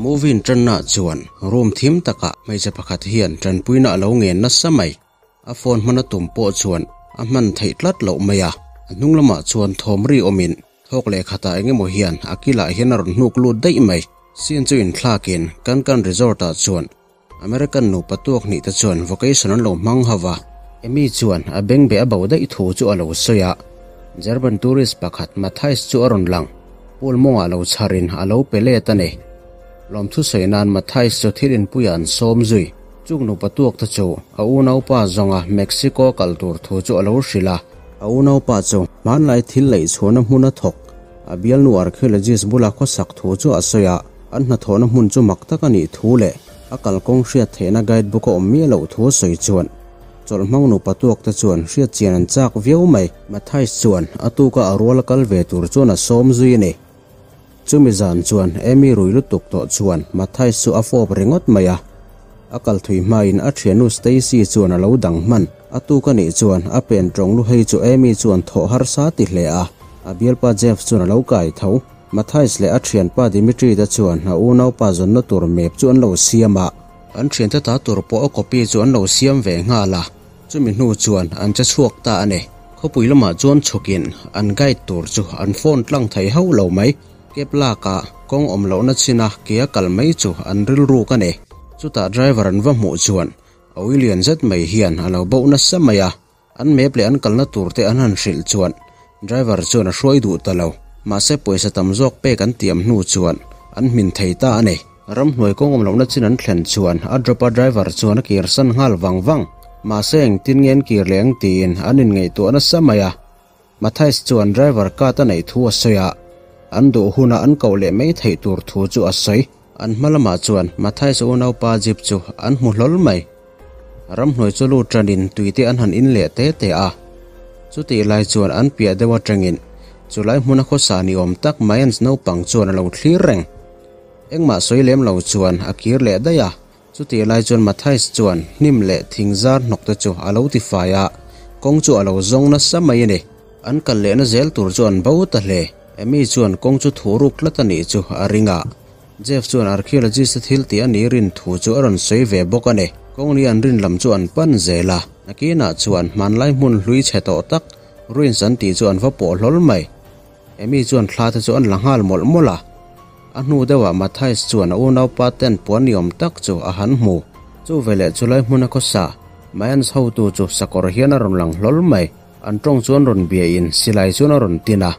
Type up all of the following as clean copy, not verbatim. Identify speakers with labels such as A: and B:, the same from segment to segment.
A: Movie in tanna chuan room thim takah hmeichhe pakhat hian tanpuina a lo ngen nasa mai. A phone hman a tum pawh chuan a hman theih tlat loh mai a, a hnung lamah chuan thawm ri awmin thawk leh khatah eng emaw hian a kilah hian a rawn hnuk lut daih mai. Scene chu inthlakin Kankan Resort ah chuan American nupa tuak hnih te chuan vacation an lo hmang ho va. Amy chuan a bengbeh a bo daih thu chu a lo sawi a, German tourist pakhat Matthias chu a rawn lang. Pool mawngah lo chharin a lo pe let a ni. Lawmthu sawi nan Matthias chu thil inpuiah an sawm zui. Chung nupa tuak te chu a unaupa zawnga Mexico kal tur thu chu a lo hrilh a. A unaupa chu hmanlai thil laih chhuahna hmun a thawk. A bialnu archaeologist bula khawsak thu chu a sawi a, an hnathawhna hmun chu mak tak a nih thu leh a kalkawng hriat theihna guide book a awm miah loh thu a sawi chuan chawlh hmang nupa tuak te chuan hriat chian an chak viau mai. Matthais chuan a tuka a rual a kal ve tur chuan a sawm zui a ni. Chumi zan chuan Amy rui lutuk tawh chuan Matthais chu a fawp ringawt mai a. A kal thui hmain a thiannu Stacy chuan a lo dang hman. A tuk a nih chuan a pen tawng lu hei chu Amy chuan thawh harsa ti hle a. A bialpa Jeff chuan a lo kai tho. Matthais leh a thianpa Dimitri te chuan a unaupa zawnna tur map chu an lo siam a. An thiante ta tur pawh a copy chu an lo siam ve nghal a. Chumi hnu chuan an che chhuak ta a ni. Khawpui lamah chuan chhukin an guide tur chu an phone tlang thei hauh lo mai. Cab lakah kawng awm lohna china ke a kal mai chu an rilruk a ni. Chutah driver an va hmuh chuan a ui lian zet mai hian a lo boh nasa mai a. An map leh an kalna tur te an han hrilh chuan driver chuan a hruai duh ta lo. Mahse pawisa tam zawk pek an tiam hnu chuan an hmin thei ta a ni. Ramhnuai kawng awm lohna chin an thlen chuan a drop a driver chuan a kir san nghal vang vang. Mahse engtin nge an kir leh ang tiin an inngaihtuah nasa mai a. Matthais chuan driver card a neih thu a sawi a, an duh huna an koh leh mai theih tur thu chu a sawi. An hma lamah chuan Matthais unaupa jeep chu an hmu hlawl mai. Ramhnuai chu lut tanin tuite an han in leh te te a. Chutih lai chuan an piah deuh atangin chulai hmuna khawsa ni awm tak Mayans naupang chuan a lo thlir reng. Engmah sawi lem lo chuan a kir leh daih a, chutih lai chuan Matthais chuan hnim leh thing zar hnawk te chu a lo ti fai a, kawng chu a lo zawng nasa mai a ni. An kal lehna zel tur chu an bo ta hle. Amy chuan kawng chu thu ruk tlat a nih chu a ring a, Jeff chuan archaeologist te thil tih a nih rin thu chu a rawn sawi ve bawk a ni. Kawng ni an rin lam chu an pan zel a, nakinah chuan hmanlai hmun hlui chhe tawh tak ruins an tih chu an va pawh hlawl mai. Amy chuan thla te chu an la nghal mawlh mawlh a. A hnu deuhah Matthais chuan a unaupa ten puan ni awm tak chu a han hmu. Chu veleh chulai hmuna khawsa Mayans hotu chu sakawr hian a rawn lang hlawl mai. An tawng chuan rawn biain silai chuan a rawn tin a.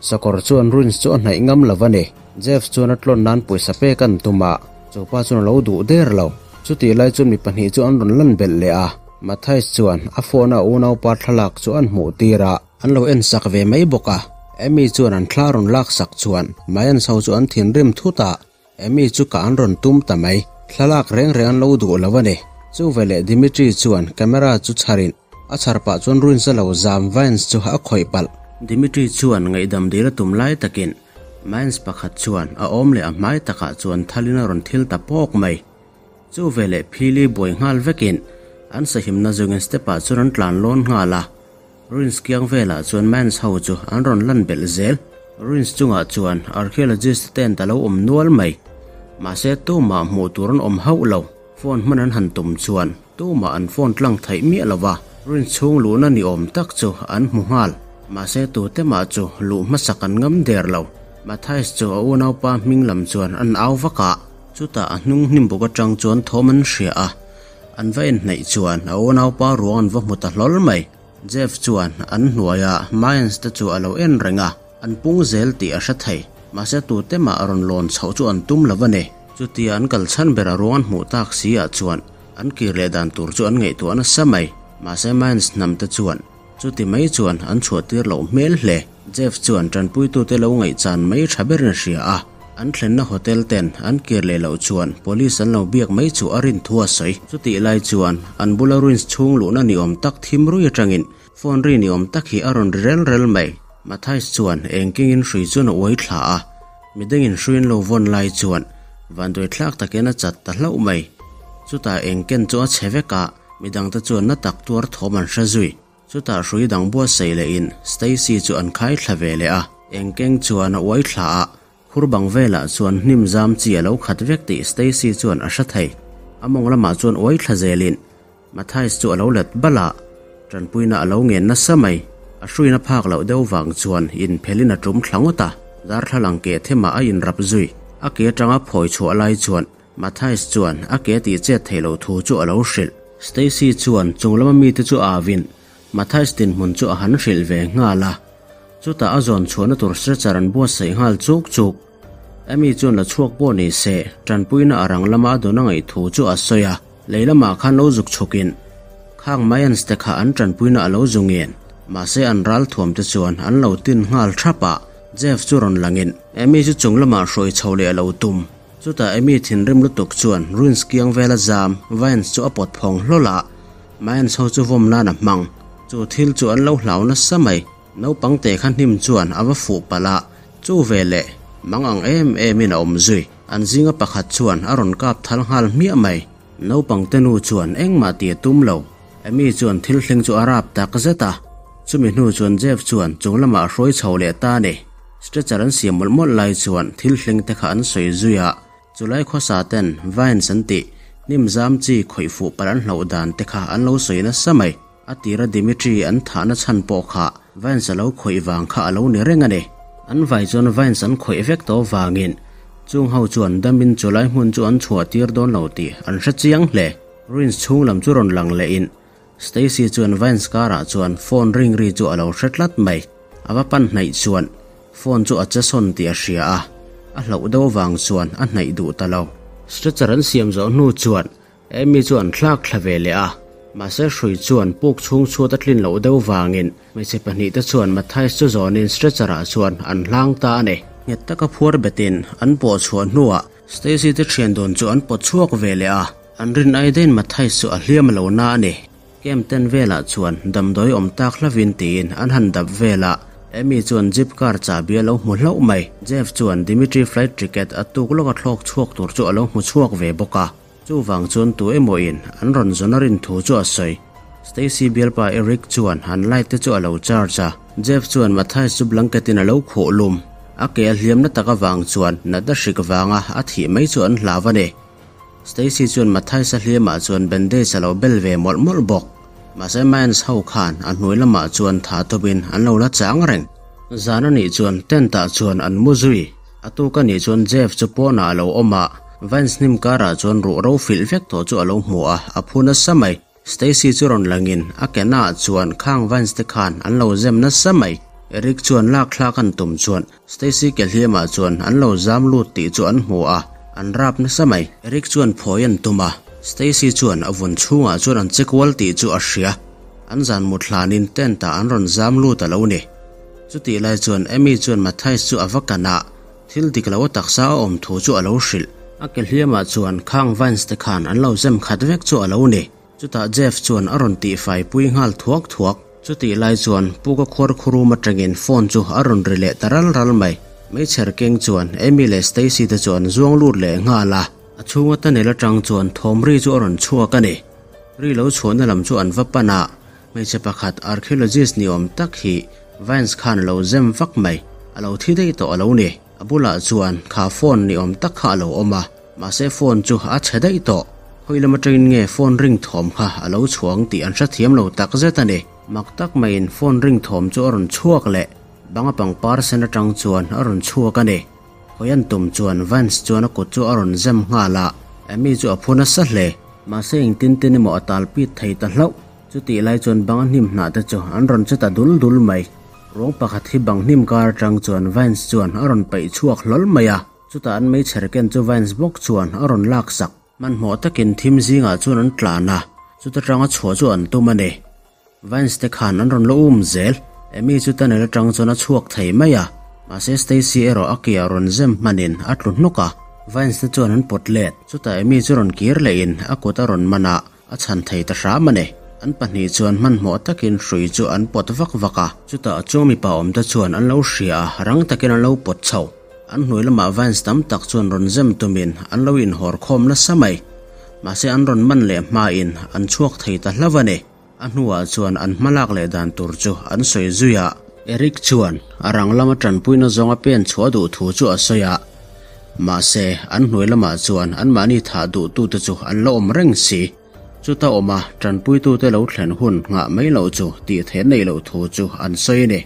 A: Sakawr chuan ruins chu a hnaih ngam lo a ni. Jeff chuan a tlawn nan pawisa pek an tum a, chupa chuan a lo duh der lo. Chutih lai chuan mi pahnih chu an rawn lan belh leh a. Matthais chuan a phone a unaupa thlalak chu an hmuh tir a. An lo en sak ve mai bawk a. Amy chuan an thla rawn lak sak chuan Mayans ho chu an thinrim thut a, Amy chu ka an rawn tum ta mai. Thlalak reng reng an lo duh lo a ni. Chu veleh Dimitri chuan camera chu chharin a chhar pah chuan ruins a lo zam Vines chu a khawih palh. Dimitri chuan ngaihdam dil a tum lai takin Mayans pakhat chuan a awm leh a hmai takah chuan thalin a rawn thil ta pawk mai. Chu veleh phili buai nghal vekin an sahimna zungin step ah chuan an tlan lawn nghal a. Ruins kiang velah chuan Mans ho chu an rawn lan belh zel. Ruins chungah chuan archaeologist tent a lo awm nual mai. Mahse tumah hmuh tur an awm hauh lo. Phone hman an han tum chuan tumah an phone tlang theih miah lo va. Ruins chhung luhna ni awm tak chu an hmu nghal. Mahse tute mah chu luh hmasak an ngam der lo. Matthais chu a unaupa hming lam chuan an au vak a. Chutah a hnung hnim bawk atang chuan thawm an hria a. An va inhnaih chuan a unaupa ruang an va hmu ta hlawl mai. Jeff chuan an hnuaia Mayans te chu a lo en reng a, an pung zel tih a hre thei. Mahse tute mah rawn lawn chhoh chu an tum lo a ni. Chutia an kal chhan ber a ruang an hmuh tak si ah chuan an kir leh dan tur chu an ngaihtuah nasa mai. Mahse Mayans hnam te chuan chuti mai chuan an chhuah tir loh hmel hle. Jeff chuan tanpuitute lo ngaihchan mai tha berin a hria a, an thlenna hotel ten an kir leh loh chuan police an lo biak mai chu a rin thu a sawi. Chutih lai chuan an bula ruins chhung luhna ni awm tak thim rui atangin phone ri ni awm tak hi a rawn ri rel rel mai. Matthais chuan engkingin hrui chuan a uai thla a, midangin hruiin lo vawn lai chuan vanduai thlak takin a chat ta hlauh mai. Chutah engken chu a chhe vek a, midangte chuan na tak tuar thawm an hre zui. Chutah hrui dang buatsaih lehin Stacy chu an khai thla ve leh a, engkeng chuan a uai thla a, Khur bang velah chuan hnim zam chi a lo khat vek tih Stacy chuan a hre thei. A mawng lamah chuan uai thla zelin Mathias chu a lo let balh a, tanpuina a lo ngen nasa mai. A hruina phak loh deuh vang chuan inphelin a tum thla ngawt a, darthlalang keh themah a inrap zui. A ke atanga phawi chhuah lai chuan Mathias chuan a ke tih chet theih loh thu chu a lo hrilh. Stacy chuan chung lama mite chu avin Mathias dinhmun chu a han hrilh ve nghal a. Chutah a zawn chhuahna tur stretcher an buatsaih nghal chuk chuk. Amy chuan la chhuak pawh ni se, tanpuina a rang lama a dawn a ngaih thu chu a sawi a, lei lamah khan lo zuk chhukin khang Mayans te kha an tanpuina a lo zu ngen. Mahse an ral thuam te chuan an lo tin nghal thap a, Jeff chu rawn langin Amy chu chung lamah hruai chho leh a lo tum. Chutah Amy thinrim lutuk chuan ruins kiang vela zam Vines chu a pawt phawng hlawl a, Mayans ho chu vawm nan a hmang. Chu thil chu an lo hlau nasa mai. Naupang te kha hnim chuan a va fuh palh a, chu veleh mang ang em emin a awm zui. An zinga pakhat chuan a rawn kap thal nghal hmiah mai. Naupang te nu chuan engmah tih a tum lo. Amy chuan thil thleng chu a rap tak zet a. Chumi hnu chuan Jeff chuan chung lamah a hruai chho leh ta a ni. Stretcher an siam mawlh mawlh lai chuan thil thleng te kha an sawi zui a, chulai khawsa ten vines an tih hnim zam chi khawih fuh palh an hlauh dan te kha an lo sawi nasa mai. A tira Dimitri an thahna chhan pawh kha Vines a lo khawih vang kha a lo ni reng a ni. An vai chuan Vines an khawih vek tawh vangin chung ho chuan damin chulai hmun chu an chhuah tir dawn lo tih an hre chiang hle. Ruins chhung lam chu rawn lang lehin Stacy chuan Vines karah chuan phone ring ri chu a lo hre tlat mai. A va pan hnaih chuan phone chu a che sawn tih a hria a, a hlauh deuh vang chuan a hnaih duh ta lo. Stretcher an siam zawh hnu chuan Amy chu an thlak thla ve leh a, mahse hrui chuan puk chhung chhuat a tlin loh deuh vangin hmeichhe pahnihte chuan Mathias chu zawnin stretcher ah chuan an hlang ta a ni. Nghet taka phuar betin an pawh chhuah hnuah Stacy te thian dun chu an pawt chhuak ve leh a, an rin ai daiin Mathias chu a hliam a lo na a ni. Camp ten velah chuan damdawi awm tak hlavin tiin an han dap vel a, Amy chuan jeep car chahbi a lo hmu hlauh mai. Jeff chuan Dimitri flight ticket a tuk lawka thlawk chhuak tur chu a lo hmu chhuak ve bawk a. Chuvang chuan tu emawin an rawn zawn a rin thu chu a sawi. Stacy bialpa Eric chuan an light te chu a lo charge a, Jeff chuan Mathias chu blanket in a lo khuh lum. A ke a hliamna tak avang chuan natna hrik vanga a thih mai chu an hlau a ni. Stacy chuan Mathias a hliamah chuan bandage a lo bel ve mawlh mawlh bawk. Mahse Mayans ho khan a hnuai lamah chuan tha tawpin an lo la chang reng. Zan a nih chuan tent ah chuan an mu zui. A tuk a nih chuan Jeff chu pawnah a lo awm a, Vines hnim karah chuan ruh ro filh vek tawh chu a lo hmu a, a phu nasa mai. Stacy chu rawn langin a ke naah chuan khang Vines te khan an lo zem nasa mai. Eric chuan lak thlak an tum chuan Stacy ke hliamah chuan an lo zam lut tih chu an hmu a, an rap nasa mai. Eric chuan phawi an tum a, Stacy chuan a vun chhungah chuan an che kual tih chu a hria. An zan mut hlanin tent ah an rawn zam lut a lo ni. Chutih lai chuan Amy chuan Mathias chu a va kan a, thil dik lo a taksa a awm thu chu a lo hrilh. A ke hliamah chuan khang vines te khan an lo zem khat vek chu a lo ni. Chutah Jeff chuan a rawn tihfai pui nghal thuak thuak. Chutih lai chuan Puka khuar khurum atangin phone chu a rawn ri leh ta ral ral mai. Meichher keng chuan Amy leh Stacy te chu an zuang lut leh nghal a. A chhunga tunnel atang chuan thawm ri chu a rawn chhuak a ni. Ri lo chhuahna lam chu an va pan a. Hmeichhe pakhat archaeologist ni awm tak hi Vines khan a lo zem vak mai, a lo thi daih tawh a lo ni. A bulah chuan kha phone ni awm tak kha a lo awm a, mahse phone chu a chhe daih tawh. Khawi lam atangin nge phone ring thawm kha a lo chhuang tih an hrethiam lo tak zet a ni. Mak tak maiin phone ring thawm chu a rawn chhuak leh banga pangpar sen atang chuan a rawn chhuak a ni. Hawian tum chuan Vance chuan a kut chu a rawn zem nghal a, Amy chu a phu nasa hle. Mahse engtin tin emaw a tal pit thei ta hlauh. Chutih lai chuan bang a hnim hnah te chu an rawn che ta dul dul mai. Ruang pakhat hi bang hnim kar atang chuan Vines chuan a rawn paih chhuak hlawl mai a, chutah an meichher ken chu Vines bawk chuan a rawn lak sak. Hmanhmawh takin thim zingah chuan an tlan a, chuta tanga chhuah chu an tum a ni. Vines te khan an rawn la um zel. Amy chu tunnel atang chuan a chhuak thei mai a, mahse Stacy erawh a ke a rawn zem hmanin a tlu hnawk a. Vines te chuan an pawt let, chutah Amy chu rawn kir lehin a kut a rawn man a, A chhan thei ta hram a ni. An pahnih chuan hmanhmawh takin hrui chu an pawt vak vak a. Chutah a chung mipa awmte chuan an lo hria a, rang takin an lo pawt chho. An hnuai lamah vines tam tak chuan rawn zem tumin an lo inhawr khawm nasa mai. Mahse an rawn man leh hmain an chhuak thei ta hlauh a ni. A hnuah chuan an hmalak leh dan tur chu an sawi zui a. Eric chuan a rang lama tanpuina zawnga pen chhuah duh thu chu a sawi a. Mahse, an hnuai lamah chuan anmahni thah duhtute chu an la awm reng si. Chuta awma tanpuitute lo thlen hun nghah mai loh chu tih theih neih loh thu chu an sawi a ni.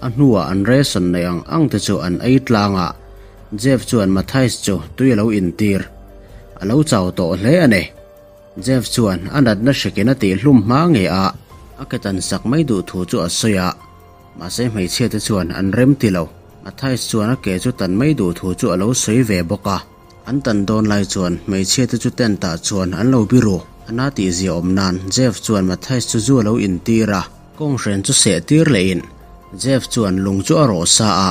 A: A hnuah an ration neih ang ang te chu an ei tlang a, Jeff chuan Matthais chu tui a lo intir. A lo chau tawh hle a ni. Jeff chuan a natna hrikin a tihhlum hma nge a, a ke tan sak mai duh thu chu a sawi a. Mahse hmeichhia te chuan an rem ti lo. Matthais chuan a ke chu tan mai duh thu chu a lo sawi ve bawk a. An tan dawn lai chuan hmeichhia te chu tent ah chuan an lo biru. A na tih zia awm nan Jeff chuan Matthais chu zu a lo intir a. Kawnghren chu seh tir lehin Jeff chuan lung chu a rawh sa a,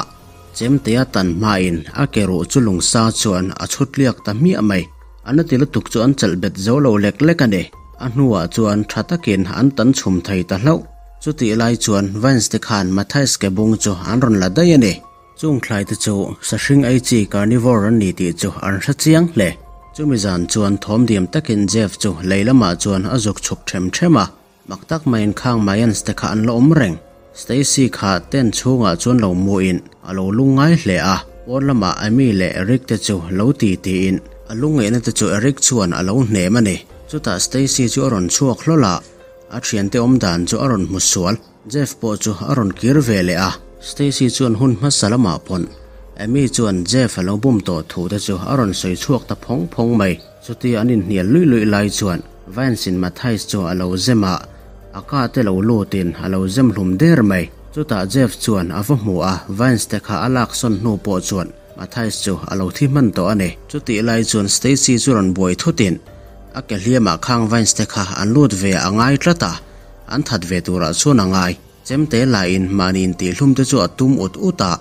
A: chemte a tan hmain a ke ruh chu lung sa chuan a chhut liak ta hmiah mai. A na ti lutuk chu an chelh bet zo lo lek lek a ni. A hnuah chuan tha takin an tan chhum thei ta hlauh. Chutih lai chuan Vance te khan Matthais ke bung chu an rawn la daih a ni. Chung thlai te chu sahring ei chi carnivore an ni tih chu an hre chiang hle. Chumi zan chuan thawm diam takin Jeff chu lei lamah chuan a zuk chhuk them them a. Mak tak maiin khang Mayans te kha an la awm reng. Stacy kha tent chhungah chuan lo muin a lo lungngai hle a, pawn lamah Amy leh Eric te chu lo ti tiin a lungngaihna te chu Eric chuan a lo hnem a ni. Chutah Stacy chu a rawn chhuak hlawl a, a thiante awm dan chu a rawn hmu sual. Jeff pawh chu a rawn kir ve leh a. Stacy chuan hun hmasa lamah pawn Amy chuan Jeff a lo bum tawh thu te chu a rawn sawi chhuak ta phawng phawng mai. Chutia an inhnial luih luih lai chuan Vance in Matthais chu a lo zem a, a ka te lo lutin a lo zem hlum der mai. Chutah Jeff chuan a va hmu a, Vance te kha a lak sawn hnu pawh chuan Matthais chu a lo thi hman tawh a ni. Chutih lai chuan Stacy chu rawn buai thutin a ke hliamah khang Vance te kha an lut ve a ngai tlat a, an that ve turah chuan a ngai. Chemte lahin mahni intihhlum te chu a tum ut ut a,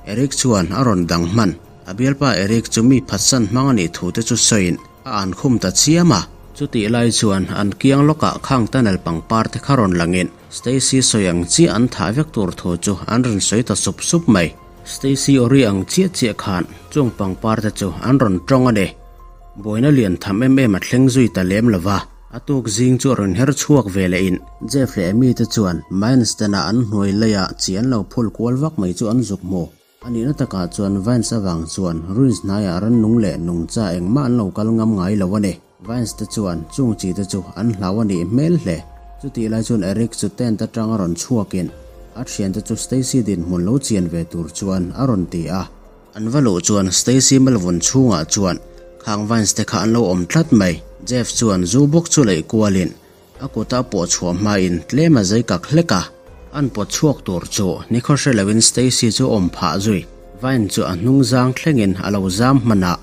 A: Eric chuan a rawn dang hman. A bialpa Eric chu mi phatsan hmang a nih thu te chu sawiin a an khum ta chiam a. Chutih lai chuan an kiang lawkah khang tunnel pangpar te kha rawn langin Stacy sawi ang chiah an thah vek tur thu chu an rawn sawi ta sup sup mai. Stacy aw ri ang chiah chiah khan chung pangpar te chu an rawn tawng a ni. Buaina lian tham em em a thleng zui ta lem lo va, a tuk zing chu a rawn her chhuak ve leh in. Jeff leh Amy te chuan Mines tena an hnuai leiah chi an lo phul kual vak mai chu an zuk hmu. A nihna takah chuan Vines avang chuan ruins hnaiah rannung leh nungcha engmah an lo kal ngam ngai lo a ni. Vines te chuan chung chi te chu an hlau a nih hmel hle. Chutih lai chuan Eric chu tent atang a rawn chhuakin a thiante chu Stacy dinhmun lo chian ve tur chuan a rawn ti a. An va luh chuan Stacy Melvun chhungah chuan khang Vines te kha an lo awm tlat mai. Jeff chuan zu bawk chu leih kualin A kuta pawh chhuah hmain tlem a zai kak hlek a, an pawt chhuak tur chu nikhaw hre loin Stacy chu awm phah zui. Vine chu a hnung zang thlengin a lo zam hman a,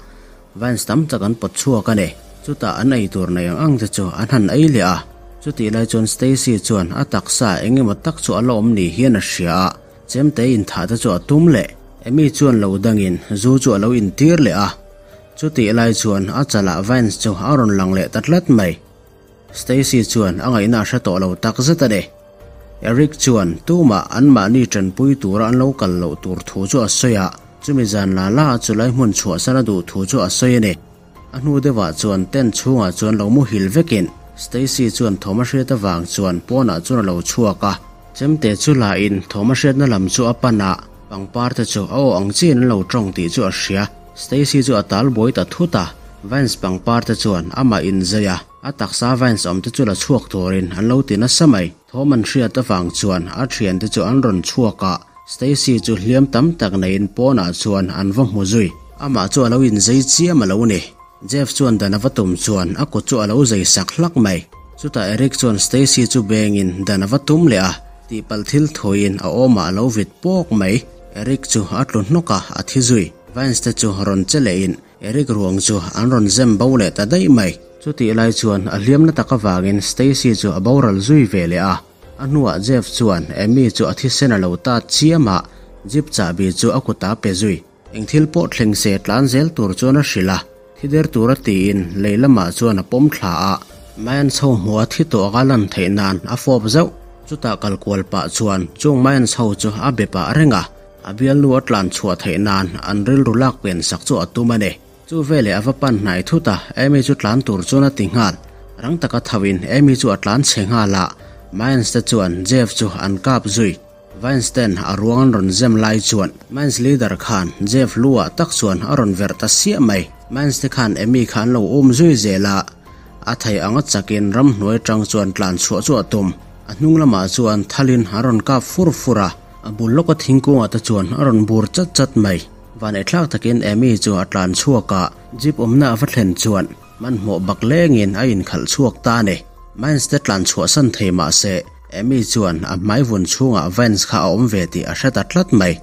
A: vines tam tak an pawt chhuak a ni. Chutah an ei tur nei ang ang te chu an han ei leh a, chutih lai chuan Stacy chuan a taksa eng emaw tak chu a la awm ni hian a hria a, chemte inthah te chu a tum leh. Amy chuan lo dangin zu chu a lo intir leh a, chutih lai chuan a chalah vines chu a rawn lang leh ta tlat mai. Stacy chuan a ngaihna a hre tawh lo tak zet a ni. Eric chuan tumah anmahni tanpui tura an lo kal loh tur thu chu a sawi a, chumi zan la la a chulai hmun chhuahsan a duh thu chu a sawi a ni. A hnu deuhah chuan tent chhungah chuan lo muhil vekin Stacy chuan thawm a hriat avang chuan pawnah chuan a lo chhuak a. Chemte chu la in thawm a hriatna lam chu a pan a, pangpar te chu a aw ang chiin an lo tawng tih chu a hria. Stacy chu a tal buai ta thut a, Vance pangpar te chuan amah inzai a, a taksa Vance awm te chu la chhuak turin an lo ti nasa mai. Thawm an hriat avang chuan a thiante chu an rawn chhuak a, Stacy chu hliam tam tak neiin pawnah chuan an va hmu zui. Amah chu a lo inzai chiam a lo ni. Jeff chuan dan a va tum chuan a kut chu a lo zai sak hlak mai. Chutah Eric chuan Stacy chu bengin dan a va tum leh a, tihpalh thil thuiin a awmah a lo vit pawk mai. Eric chu a tlu hnawk a, a thi zui. Vines te chu rawn che lehin Eric ruang chu an rawn zem bo leh ta daih mai. Chutih lai chuan a hliamna tak avangin Stacy chu a boral zui ve leh a. A hnuah Jeff chuan Amy chu a thisen a lo tat chiam a, jeep chahbi chu a kutah a pe zui. Eng thil pawh thleng se tlan zel tur chuan a hrilh a, thi der tura tiin lei lamah chuan a pawm thla a, Mayans ho hmuh a thi tawh anga lan theih nan a fawp zauh. Chutah kal kual pah chuan chung Mayans ho chu a be pah reng a, a bialnu a tlan chhuah theih nan an rilru lak pen sak chu a tum a ni. Chu veleh a va pan hnai thut a, Amy chu tlan tur chuan a ti nghal. Rang taka tho in Amy chu a tlan chhe nghal a, Mayans te chuan Jeff chu an kap zui. Vines ten a ruang an rawn zem lai chuan Mines leader khan Jeff lu ah tak chuan a rawn verh ta siah mai. Mines te khan Amy kha an lo um zui zel a, a thei anga chakin ramhnuai atang chuan tlan chhuah chu a tum. A hnung lamah chuan thalin a rawn kap fur fur a, a bul lawka thingkungah te chuan a rawn bur chat chat mai. Vaneihthlak takin Amy chu a tlan chhuak a, jeep awmna a va thlen chuan hmanhmawh bak lengin a inkhalh chhuak ta a ni. Mines te tlan chhuahsan thei mah se, Amy chuan a hmai vun chhungah Vance kha a awm ve tih a hre ta tlat mai.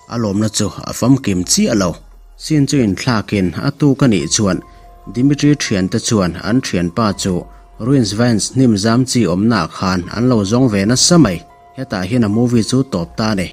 A: A lawmna chu a famkim chiah lo. Scene chu inthlakin a tuk a nih chuan Dimitri thiante chuan an thianpa chu Ruins Vance hnim zam chi awmnaah khan an lo zawng ve nasa mai. Hetah hian a movie chu tawp ta a ni.